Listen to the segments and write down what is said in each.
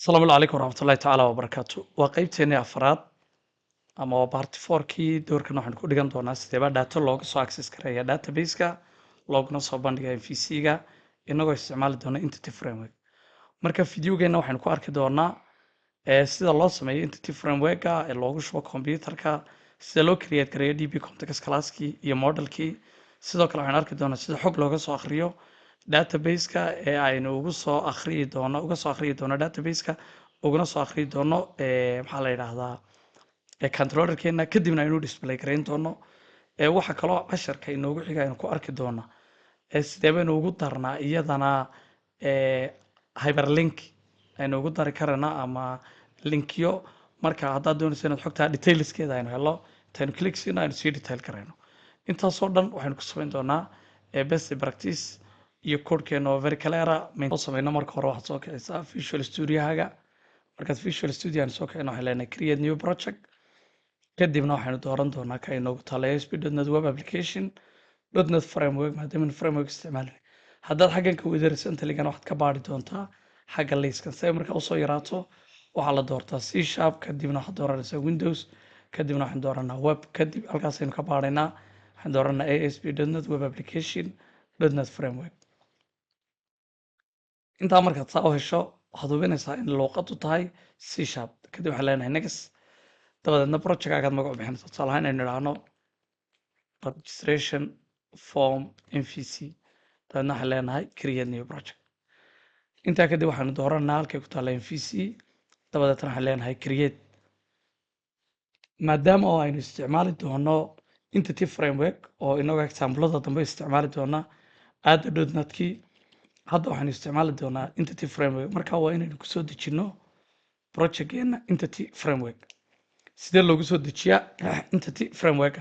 Asalaamu calaykum waraxmatullaahi tacaala wabarakaatu. Waa qeybteennii afraad ama waa part fourkii. Doorkan waxaan ku dhigan doonaa sideebaa data looga soo access gareeya database-ka, looguna soo bandhiga MVC-ga, inagoo isticmaali doona Entity Framework. Marka videogeena waxaynu ku arki doonaa sida loo sameeyo Entity Framework-ga ee loogu shubo computerka, sida loo create gareeyo DB context classkii iyo modelkii. Sidoo kale waxaynu arki doonaa sida xog looga soo akhriyo database-ka ee aynu ugu soo akhriyi doono, uga soo akhriyi doono database-ka, uguna soo akhriyi doono maxaa la yidhaahdaa, controllerkeena, kadibna aynu display gareyn doono. Waxa kaloo casharka inoogu xiga aynu ku arki doonaa sidee baynu ugu darnaa iyadana hyperlink aynu ugu dari karanaa ama linkyo. Marka haddaad doonayso inaad xogtaa detailskeeda aynu helo, intaynu click siino aynu sii detail karayno. Intaasoo dhan waxaynu ku samayn doonaa best practice iyo codekeena oo very clear ah sameyno. Marka hore waxaad soo kicisaa Visual Studiohaga. Markaad Visual Studio aan soo kicino, waxaan leenahay create new project. Kadibna waxaynu dooran doonaa ka inoogu taala ASP.NET Web Application .NET Framework, maadaama framework isticmaalin. Haddaad xaggan ka weydo recently-gana, waxaad ka baari doontaa xagga liiskan. Si ay markaa usoo yaraato, waxaa la doortaa C#. Kadibna waxaad dooranaysaa Windows, kadibna waxaan dooranaa web, kadib halkaasaynu ka baaraynaa. Waxaan dooranaa ASP.NET Web Application .NET Framework. Intaa markaad saa u hesho, waxaad hubinaysaa in luuqadu tahay C#. Kadib waxaan leenahay next. Dabadeedna projectgaagaad magac u bixinaysaa. Tusaale ahaan aynu idhaahno registration form MVC. Dabeedna waxaan leenahay create new project. Intaa kadib waxaanu dooranaa halkay ku taalla MVC. Dabadeetna waxaan leenahay create. Maadaama oo aynu isticmaali doono Entity Framework oo inagoo examplada dambe isticmaali doona aada .NET-kii, hadda waxaynu isticmaali doonaa Entity Framework. Marka waa inaynu kusoo dejinno projectgeena Entity Framework. Sidee loogu soo dejiyaa Entity Framework?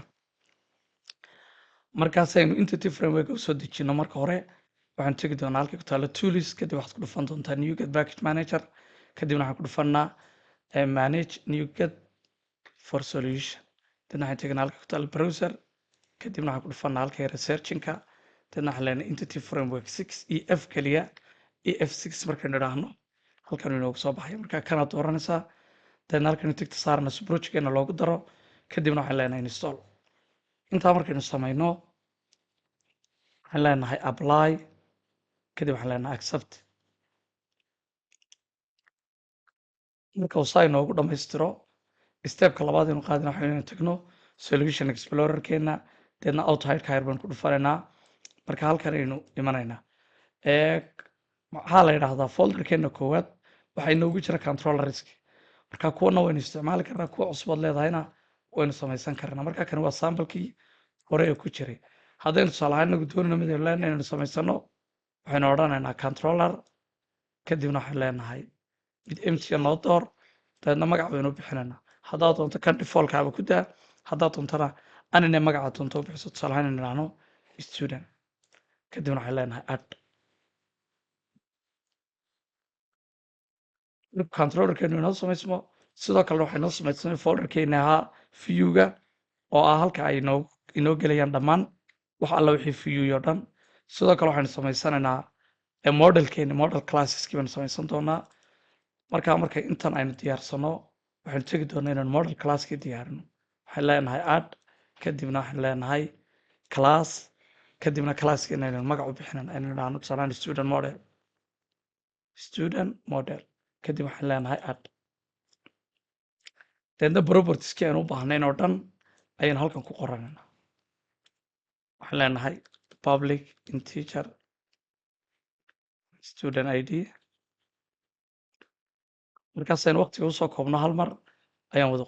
Markaasaynu Entity Framework usoo dejino, marka hore waxaan tegi doonaa halkay ku taalo tools. Kadib waxaad ku dhufan doontaa NuGet Package Manager. Kadibna waxaan ku dhufanaa manage NuGet for solution. Dadna waxaan teginaa halkay ku taalo browser. Kadibna waxaan ku dhufanaa halkay researchingka. Dadna waxaan leenahay Entity Framework 6 EF keliya. EF 6 markaynu idhaahno, halkan inoogu soo baxay. Marka kanaad dooranaysaa, dadna halkanu tickta saarna si projectgeena loogu daro. Kadibna waxaan leenahay install. Intaa markaynu samayno, waxaan leenahay apply. Kadib waxaan leenahay accept. Marka uu saa inoogu dhammaystiro, stepka labaad aynu qaadina waxa inaynu tagno Solution Explorerkeena. Deedna auto-hide yar baynu ku dhufanaynaa. Marka halkan aynu imanaynaa, maxaa la yidhaahdaa, folderkeena koowaad waxaa inoogu jira controllerski. Marka kuwana waynu isticmaali karnaa, kuwa cusubaad leedahayna waynu samaysan karnaa. Marka kani waa samplekii hore ee ku jiray. Haddaynu tusaale ahaan inagu doonayno mid aynu leenahay inaynu samaysano, waxaynu odhanaynaa controller. Kadibna waxaynu leenahay mid empty noo door. Dabeedna magac baynu u bixinaynaa. Haddaad doonto kan defaultkaaba ku daa, haddaad doontona anine magaca doonto u bixiso. Tusaale ahaan aynu idhaahno student. Kadibna waxaynu leenahay add. Controllerkeenu inoo samaysmo. Sidoo kalena waxay noo samaysmay folderkeena ahaa viewga, oo ah halka ay inoo gelayaan dhammaan wax alla wixii view oo dhan. Sidoo kale waxaynu samaysanaynaa modelkeeni, model classeski baynu samaysan doonaa. Marka marka intan aynu diyaarsano, waxaynu tegi doonaa inaynu model classkii diyaarino. Waxaan leenahay add. Kadibna waxaan leenahay class. Kadibna classkeena aynu magac u bixinan, aynu idhaahno tusaalahaan student model, student model. Kadib waxaan leenahay add. Deedna propertieski aynu u baahnayn oo dhan ayaynu halkan ku qoranaynaa. Waxaan leenahay public integer student ID. Markaasaynu waqtiga usoo koobno, hal mar ayaan wada.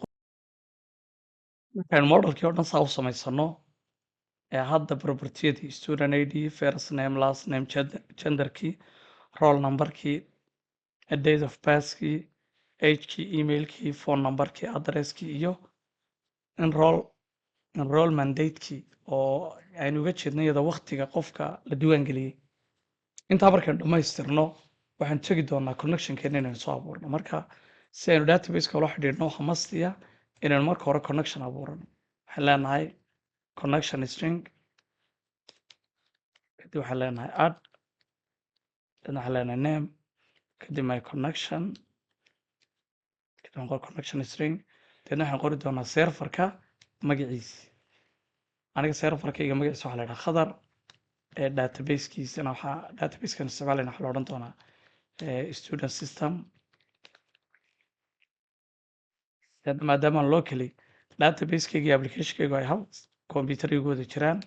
Markaynu modelkii oo dhan saa u samaysano, ee hadda propertiyadii student ID, first name, last name, genderkii, roll numberkii, date of birthkii, agekii, emailkii, phone numberkii, addresskii iyo enrollment datekii, oo aynu uga jeedno iyada waqtiga qofka la diiwaan geliyey. Intaa markaynu dhammaystirno, waxaan tegi doonaa connectionkeena inaynu soo abuurno. Marka si aynu databaseka ula xidhiidhno, waxaa must ah inaynu marka hore connection abuurano. Waxaan leenahay connection string. Kadib waxaan leenahay add. Kadib waxaan leenahay name. Kadib my connection. Kadib waxaan qori connection string, deedna waxaan qori doonaa serverka magaciisa. Aniga serverkayga magaciisa waxaa la yidhaha Khadar. Databasekiisana waxaa databasekan isticmaalayna waxaa la odhan doonaa student system. Maadaama locally database-kayga iyo application-kaygu ay hal computer igu wada jiraan,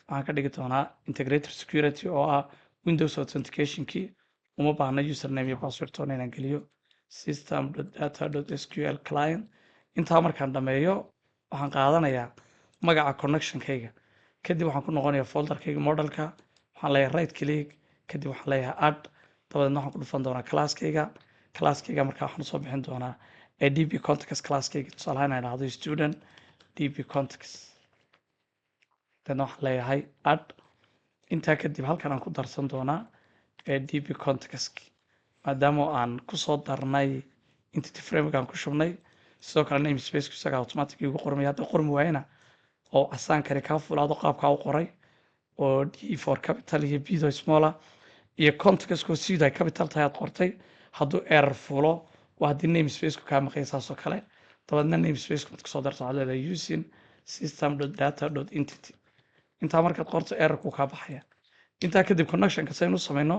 waxaan ka dhigi doonaa integrated security oo ah Windows authentication-kii. Uma baahna username iyo password toona inaan geliyo. System data sql client. Intaa markaan dhameeyo, waxaan qaadanayaa magaca connection-kayga. Kadib waxaan ku noqonayaa folderkayga modelka, waxaan leeyahay right click, kadib waxaan leeyahay add, dabadeedna waxaan ku dhufan doonaa classkayga. Classkayga markaa waxaan usoo bixin doonaa db context classkayga. Tusaale ahaan, inaan dhahdo student db context, dabeedna waxaan leeyahay add. Intaa kadib halkan aan ku darsan doonaa db context, maadaama aan kusoo darnay entity framework aan ku shubnay. Sidoo kale namespace isaga automatic igu qormaya. Hadda qormi waayana oo casaankani kaa fulaado qaabkaa u qoray oo D for capital iyo B do small iyo contextko C ay capital tahay aad qortay, hadduu error fulo waa haddii namespace kaa maqay saas oo kale. Dabadeedna namespace markaad kusoo darto, waxaad leedahay using system data entity. Intaa markaad qorto, errorku kaa baxaya. Intaa kadib connectionka saynu u samayno,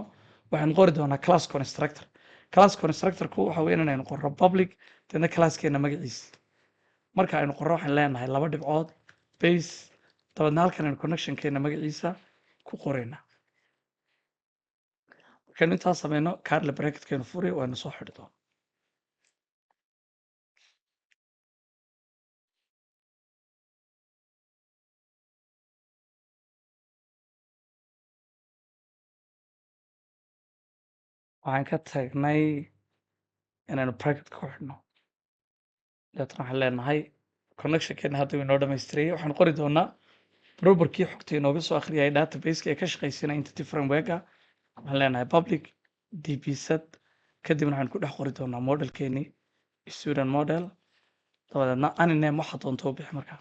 waxaynu qori doonaa class constructor. Class constructorku waxa weeyaan inaynu qorro public, deedna classkeena magaciisa. Marka aynu qorro, waxaan leenahay laba dhibcood base, dabeedna halkan aynu connectionkeena magaciisa ku qoraynaa. Markaynu intaa sameyno, curly bracketkaynu furi, waynu soo xidhi doonaa. Waxaan ka tagnay inaynu bracket ku xidhno. Deetna waxaan leenahay connectionkeena hadda inoo dhamaystirayay. Waxaan qori doonaa properkii xogta inooga soo akhriyay database-ka ee ka shaqaysanaya entity framework-a. Waxaan leenahay public db set, kadibna waxaan ku dhex qori doonaa modelkeenii student model. Dabadeedna any name waxa doonto u bixi. Markaa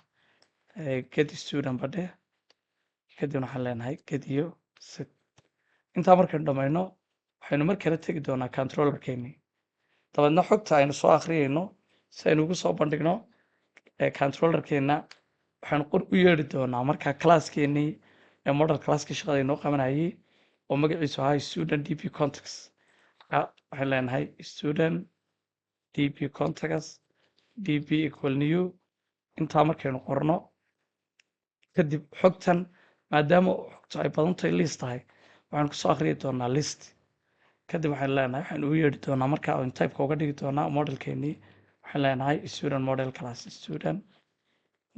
get student badhe, kadibna waxaan leenahay get iyo set. Intaa markaynu dhamayno, waxaynu mar kale tegi doonaa controllerkeenii. Dabeedna xogta aynu soo akhriyayno si aynu ugu soo bandhigno controllerkeena, waxaynu qor u yeedhi doonaa markaa classkeenii ee model classkii shaqada inoo qabanayay oo magaciisu ahaa student db context. Marka waxaan leenahay student db context db equal new. Intaa markaynu qorno kadib, xogtan maadaama xogtu ay badan tahay, list tahay, waxaan kusoo akhriyi doonaa list. Kadib waxaan leenahay, waxaan ugu yeedhi doonaa marka aynu typeka uga dhigi doonaa modelkeenii, waxaan leenahay student model class, student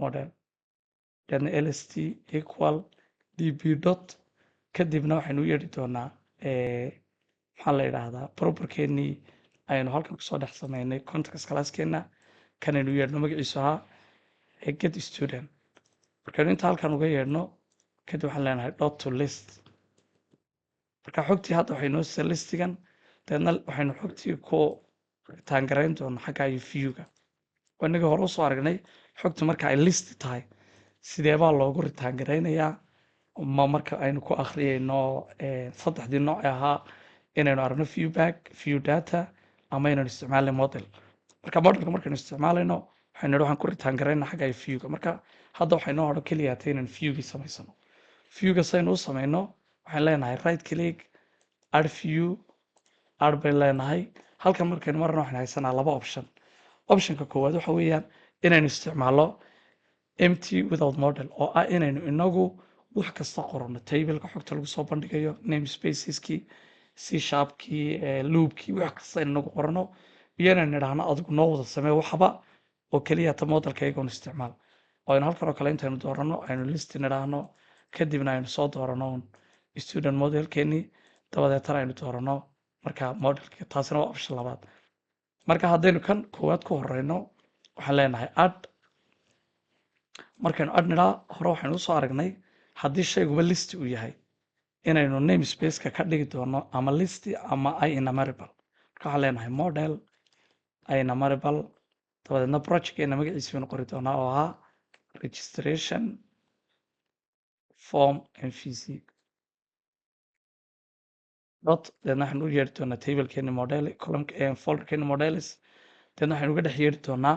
model, deedna lst equal db dot. Kadibna waxaynu u yeedhi doonaa, maxaa la yidhaahdaa, properkeenii aynu halkan kusoo dhex sameynay context classkeena, kanaynu u yeedhno magaciisu ahaa get student. Markaynu inta halkan uga yeedhno kadib, waxaan leenahay dot to list. Marka xogtii hadda waxay noo sida listigan. Deedna waxaynu xogtii ku taangarayn doonaa xagga iyo viewga. Inagii hore usoo aragnay xogtu marka ay list tahay sidee baa loogu ritaangaraynayaa, ma marka aynu ku akhriyayno saddexdii nooc ee ahaa inaynu aragno view bag, view data ama inaynu isticmaalnay model. Marka modelka markaynu isticmaalayno, waxaynu nidhi waxaan ku ritaangaraynaa xagga iyo viewga. Marka hadda waxay noo hodho keliya hatay inaynu viewgii samaysano. Viewga saynu u samayno, waxaan leenahay right click, add view, add bayn leenahay. Halkan markaynu marna waxaynu haysanaa laba option. Optionka koowaad waxa weeyaan inaynu isticmaalo empty without model, oo ah inaynu inagu wax kasta qorano, tableka xogta lagu soo bandhigayo, namespaceskii, C sharpkii, loopkii, wax kasta aynu inagu qorano, iyo inaynu nidhaahno adigu noo wada samee waxba oo keliya ta modelka iyagoon isticmaal, oo aynu halkan oo kale intaynu doorano aynu list nidhaahno, kadibna aynu soo doorano un student modelkeenii, dabadeetana aynu doorano marka modelka. Taasina waa option labaad. Marka haddaynu kan koowaad ku horeyno, waxaan leenahay add. Markaynu add nidhaa, hore waxaynu usoo aragnay haddii shayguba list uu yahay inaynu namespaceka ka dhigi doono ama list ama IEnumerable. Marka waxaan leenahay model IEnumerable, dabadeedna projectkeena magaciisa baynu qori doonaa oo ahaa registration form mvc dot. Deedna waxaan u yeeri doonaa tablekeeni model, column, folderkeeni models. Deedna waxaynu uga dhex yeedhi doonaa,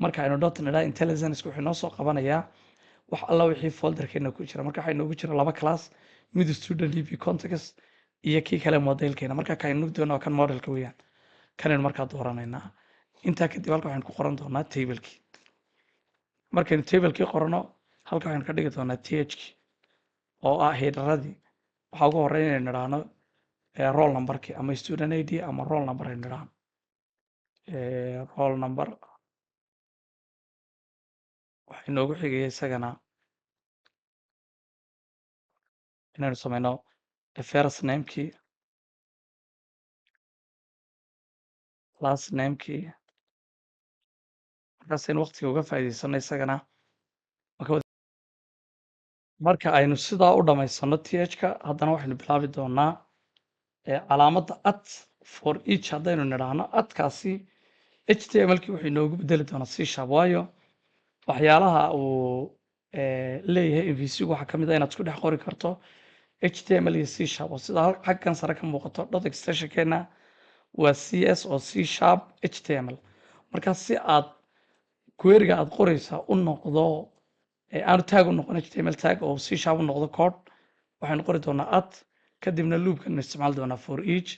marka aynu dot nidhaa, IntelliSense wuxuu inoo soo qabanayaa wax alla wixii folderkeena ku jira. Marka waxaa inoogu jira laba class, mid student DB context iyo kii kale modelkeena. Marka kaynu doona waa kan modelka weeyaan, kanaynu markaa dooranaynaa. Intaa kadib halka waxaynu ku qoran doonaa tablekii. Markaynu tablekii qorano, halka waxaynu ka dhigi doonaa th-kii oo ah headeradii. Waxaa ugu horreyn inaynu nidhaahno roll numberkii ama student ID ama roll number aynu nidhaahno roll number. Waxaa inoogu xigaya isagana inaynu sameyno first namekii, last namekii. Markaasaynu waqtiga uga faa'iidaysano isagana. Marka aynu sidaa u dhamaysano th-ka, haddana waxaynu bilaabi doonaa calaamadda at for each. Haddaynu nidhaahno atkaasi, HTML-kii wuxuu inoogu bedeli doonaa C#, waayo waxyaalaha uu leeyahay MVC-gu waxaa ka mid ah inaad isku dhex qori karto HTML iyo C#, oo sida xaggan sare ka muuqato dot extensionkeena waa CS oo C#HTML. Marka si aad queryga aad qoraysaa u noqdo aanu tag u noqon HTML tag oo C# u noqdo code, waxaynu qori doonaa at, kadibna loopkan isticmaali doonaa for each.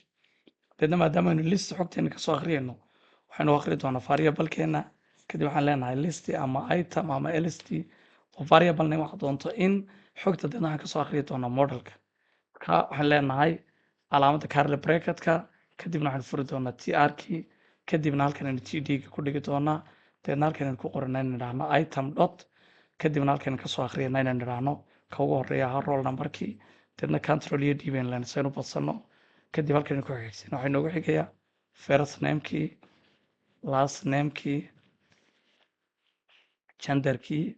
Deedna maadaama aynu list xogteena kasoo akhriyayno, waxaynu akhri doonaa variablekeena. Kadib waxaan leenahay list ama item ama lst oo variable name waxa doonto in xogta. Deedna waxaan kasoo akhriyi doonaa modelka. Marka waxaan leenahay calaamadda curly bracketka, kadibna waxaan furi doonaa tr-kii, kadibna halkan aynu td-ga ku dhigi doonaa. Deedna halkan aynu ku qoranaa inaynu idhaahno item dot, kadibna halkan kasoo akhriyana inaynu idhaahno ka ugu horeeya ahaa roll numberkii. Deedna control iyo d baynu leenahay si aynu badsano. Kadib halkan aynu ku xigsiino, waxaa inoogu xigaya first namekii, last namekii, genderkii,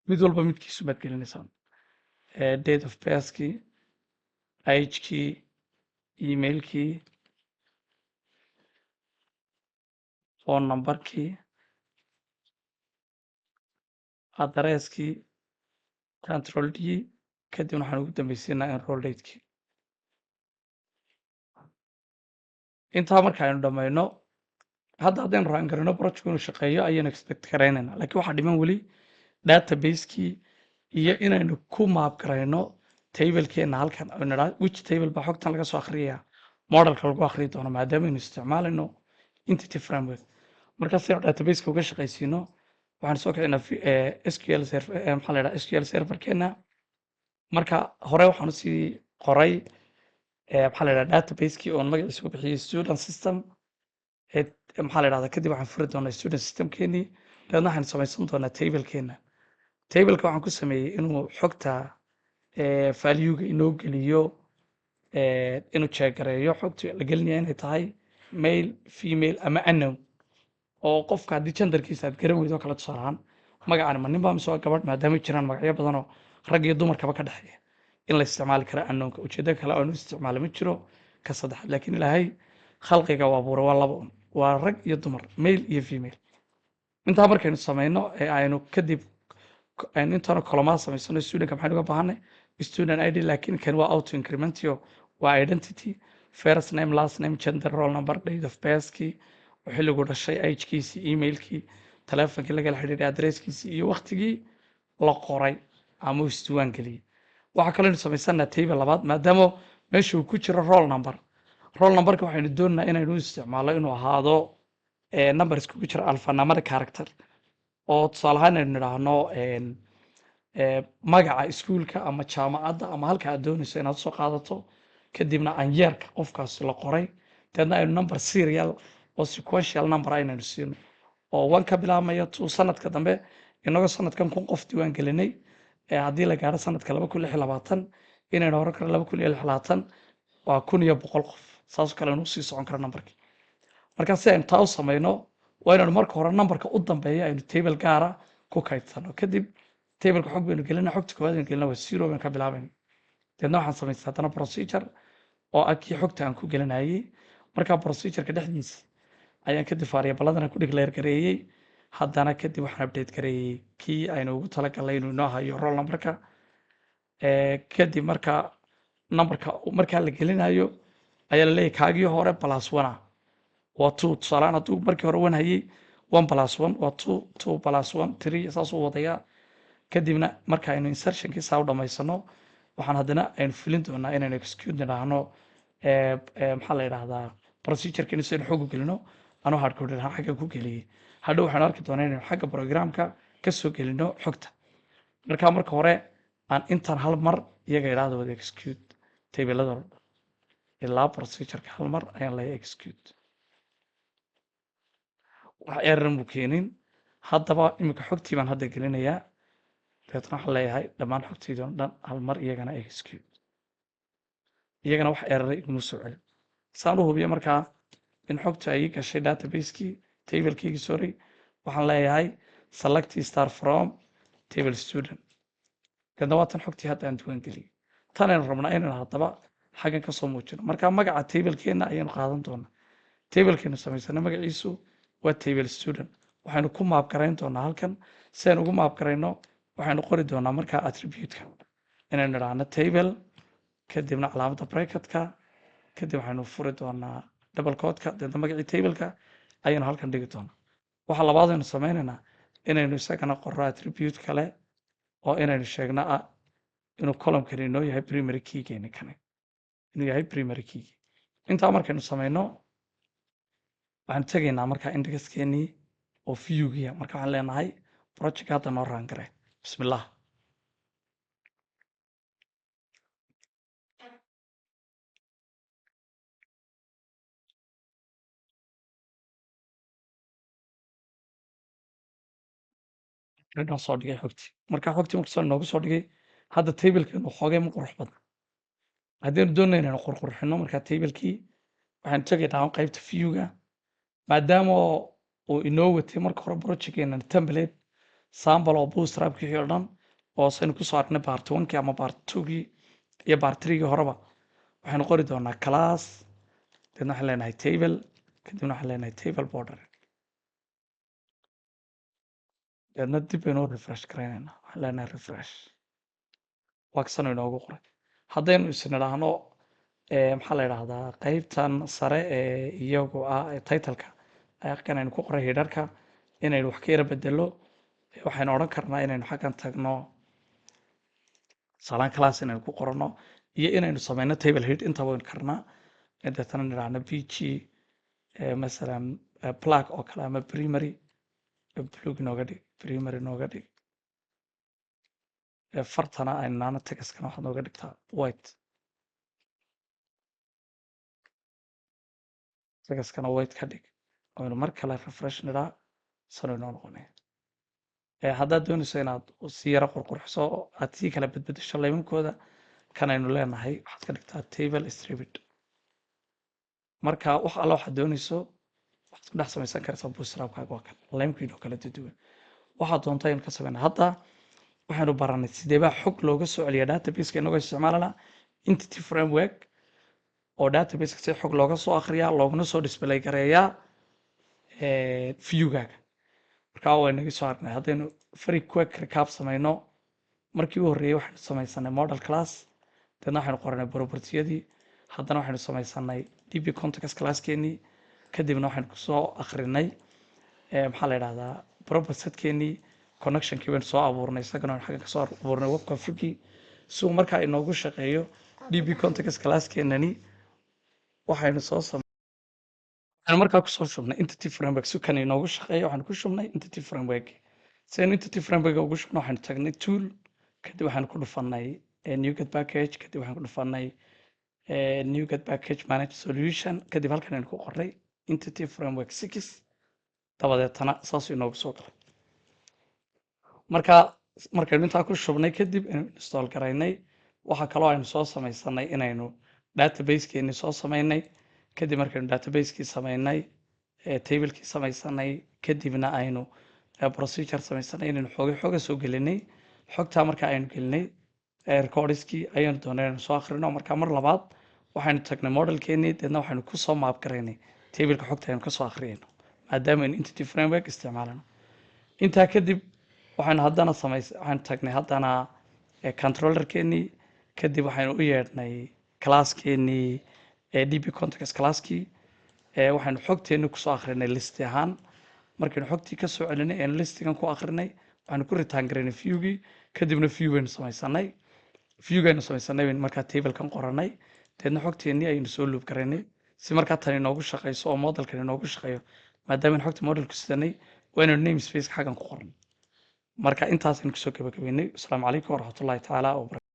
mid walba midkiisu baad gelinaysaa, date of birthkii, agekii, emailkii, phone numberkii, addresskii, control d. Kadibna waxaan ugu dambeysiinaa enroll datekii. Intaa marka aynu dhammayno, hadda haddaynu raan garino project inuu shaqeeyo ayaynu expect garaynayna, laakiin waxaa dhiman weli database-kii iyo inaynu ku map garayno tablekeena halkan aynu nidhaa which table baa xogtan laga soo akhriyaya, modelka lagu akhriyi doono, maadaama aynu isticmaalayno entity framework. Marka si aynu database-ka uga shaqaysiino, waxaan soo kicinaa SQL server, maxaa la yidhaha, SQL serverkeena. Marka hore waxaan usii qoray maxaa la yidhaha, database-kii oon magaciisa ku bixiyey student system, maxaa la yidhahdaa. Kadib waxaan furi doonaa student systemkeenii. Dabeedna waxaan samaysan doonaa tablekeena. Tableka waxaan ku sameeyey inuu xogta valuega inoo geliyo, inuu check gareeyo xogta la gelinaya inay tahay male, female ama unknown, oo qofka haddii genderkiisa aad garan weydo kale, tusaale ahaan magacani ma nin baa mise waa gabadh, maadaama jiraan magacyo badan oo rag iyo dumarkaba ka dhexeeya, in la isticmaali kara unknownka. Ujeedo kale oo nu isticmaalo ma jiro ka saddexaad, laakiin Ilaahay khalqiga uu abuuray waa laba un, waa rag iyo dumar, male iyo female. Intaa markaynu samayno ee aynu kadib aynu intaanu kolomaa samaysano, studentka maxaynu uga baahanay? Student ID, laakiin kan waa auto incrementio, waa identity, first name, last name, gender, roll number, date of birthkii oo xilligu dhashay, agekiisii, emailkii, telefonkii lagala xidhiidhay, addresskiisii iyo waqtigii la qoray ama uu isdiiwaan geliyey. Waxaa kaloo aynu samaysanaa table labaad, maadaama meesha uu ku jiro roll number. Roll numberka waxaynu doonaynaa inaynu u isticmaalo inuu ahaado number iskugu jira alphanumeric character, oo tusaale ahaan aynu nidhaahno magaca iskuulka ama jaamacadda ama halka aad doonayso inaad soo qaadato, kadibna anyeerka qofkaasi la qoray. Deedna aynu number serial oo sequential number aynaynu siino oo one ka bilaabmaya two sanadka dambe. Inagoo sanadkan 1000 qof diiwaan gelinay, haddii la gaaro sanadka 2026, inaynu hore karo 2026 waa 1100 qof, saasoo kale aynu usii socon karo numberkii. Marka si aynu taa u samayno, waa inaynu marka hore numberka u dambeeya aynu table gaara ku kaydsano. Kadib tableka xog baynu gelina. Xogta koowaad aynu gelina waa zero baynu ka bilaabayna. Deedna waxaan samaystay haddana procedure oo ah kii xogta aan ku gelinayay. Marka procedureka dhexdiisa ayaan kadib variabladana ku declare gareeyey. Haddana kadib waxaan update gareeyey kii aynu ugu talagalnay inuu inoo hayo roll numberka. Kadib marka numberka markaa la gelinayo ayaa la leeyahay kaagii hore plus one ah. Waa 2. Tusaalehaan, hadduu markii hore 1 hayay, 1 plus 1 waa 2, 2 plus 1 3, saasuu wadayaa. Kadibna marka aynu insertionkii saa u dhamaysano, waxaan haddana aynu fulin doonaa inaynu execute nidhaahno, maxaa la yidhahdaa, procedureka si aynu xog u gelino. Anuu hardcoded ahaan xagga ku geliyey. Hadhow waxaynu arki doonaa inaynu xagga programka ka soo gelino xogta. Marka marka hore aan intaan hal mar iyaga idhaahdo wada execute tablada ilaa procedureka, hal mar ayaan leeyahay execute. Wax error muu keenin. Haddaba iminka xogtii baan hadda gelinayaa. Dabeetna waxaan leeyahay dhammaan xogtayda oo dhan hal mar iyagana execute. Iyagana wax error iguma soo celin. Saan u hubiyo markaa in xogta ay gashay database-kii, tablekeygi, sorry, waxaan leeyahay select star from table student. Kadna waa tan xogtii hadda aan diiwaan geliyey. Tan aynu rabnaa inaynu haddaba xaggan ka soo muujino. Marka magaca tablekeena ayaynu qaadan doonaa. Tablekeenu samaysana magaciisu waa table student. Waxaynu ku map garayn doonaa halkan. Si aynu ugu map garayno, waxaynu qori doonaa markaa attribute-ka inaynu idhaahno table, kadibna calaamadda bracketka, kadib waxaynu furi doonaa double quote-ka, deedna magacii tableka ayaynu halkan dhigi doonaa. Waxa labaad aynu sameynaynaa inaynu isagana qorro attribute kale oo inaynu sheegno ah inuu columnkani inoo yahay primary keygeeni, kani inuu yahay primary key. Intaa markaynu sameyno, waxaanu tegaynaa markaa indexkeenii oo viewgiya. Marka waxaan leenahay project hadda noo run gare. Bismillah. Inoo soo dhigay xogtii. Marka xogtii markasoo inoogu soo dhigay, hadda tablekeenu xoogay ma qurux badna. Haddaynu doonayno inaynu qurqurxino marka tablekii, waxaynu tegaynaa qaybta viewga. Maadaama uu inoo watay marka hore projectkeena template sample oo bootstrapkii oo dhan oo saynu kusoo aragnay part one-kii ama part two-gii iyo part three-gii horeba, waxaynu qori doonaa class, deedna waxaan leenahay table, kadibna waxaan leenahay table border. Deedna dib baynu u refresh garaynaynaa. Waxaan leenahay refresh. Waa kasanu inoogu qoray. Haddaynu is nidhaahno, maxaa la yidhaahdaa, qaybtan sare ee iyagu ah titleka kan aynu ku qoray headerka inaynu wax ka yara bedelo, waxaynu odhan karnaa inaynu xaggan tagno, salaan class inaynu ku qorano iyo inaynu sameyno table head, intaba waynu karnaa. Deetana nidhaahno bg masalan black oo kale ama primary blue nooga dhig, primary nooga dhig. Fartana aynu nidhaahno textkana waxaad nooga dhigtaa white, textkana white ka dhig. Aynu mar kale refresh nidhaa, sanu inoo noqonaya. Haddaad doonayso inaad si yara qurqurxiso oo aad sii kala bedbedesho laymankooda, kan aynu leenahay waxaad ka dhigtaa table striped. Marka wax alla waxaad doonayso waxaad ku dhex samaysan karaysaa bootstrapkaaga. Waa kan laymkiinoo kala duwan, waxaad doonta aynu ka sameynaa. Hadda waxaynu baranay sidee baa xog looga soo celiya databaseka inagoo isticmaalana entity framework, oo databaseka si xog looga soo akhriyaa looguna soo display gareeyaa viewgaaga. Marka waa inaga soo aragnay. Haddaynu very quick recap sameyno, markii u horreeyey waxaynu samaysanay model class, deedna waxaynu qoranay propertyadii, haddana waxaynu samaysanay db context classkeenii, kadibna waxaynu kusoo akhrinay, maxaa la yidhahdaa, property setkeenii, connectionkii baynu soo abuurnay, isagana aynu xaggan kasoo abuurnay web configii si uu markaa inoogu shaqeeyo db context classkeenani. Waxaynu soo waxaynu markaa kusoo shubnay entity framework si kan inoogu shaqeeyo. Waxaynu ku shubnay entity framework. Si aynu entity framework ugu shubno, waxaynu tagnay tool, kadib waxaynu ku dhufanay NuGet package, kadib waxaynu ku dhufanay NuGet package manage solution, kadib halkan aynu ku qornay entity framework 6. Dabadeetana saasuu inoogu soo galay. Marka markaynu intaa ku shubnay kadib aynu install garaynay, waxaa kaloo aynu soo samaysanay inaynu database-keeni soo samaynay. Kadib markaynu database-kii samaynay, tablekii samaysanay, kadibna aynu procedure samaysanay inaynu xooga xooga soo gelinay xogtaa. Marka aynu gelinay recordskii ayaynu doonay inaynu soo akhrino. Marka mar labaad waxaynu tagnay modelkeenii, deedna waxaynu kusoo map garaynay tableka xogta aynu kasoo akhriyayno, maadaama aynu entity framework isticmaalano. Intaa kadib waxaynu haddana samays waxaynu tagnay haddana controllerkeenii, kadib waxaynu u yeedhnay classkeenii, db context classkii. Waxaynu xogteenni kusoo akhrinay listi ahaan. Markaynu xogtii ka soo celinay een listigan ku akhrinay, waxaynu ku return garaynay viewgii. Kadibna view baynu samaysanay. Viewgaynu samaysanay baynu markaa tablekan qoranay. Deedna xogteennii ayaynu soo loop garaynay si markaa tani inoogu shaqeyso oo modelkan inoogu shaqeeyo. Maadaama xogta modelku sidanay, waa inaynu namespace xaggan ku qornay. Marka intaasaynu kusoo gabagabaynay. Asalaamu calaykum waraxmatullahi tacaala wabarakatu.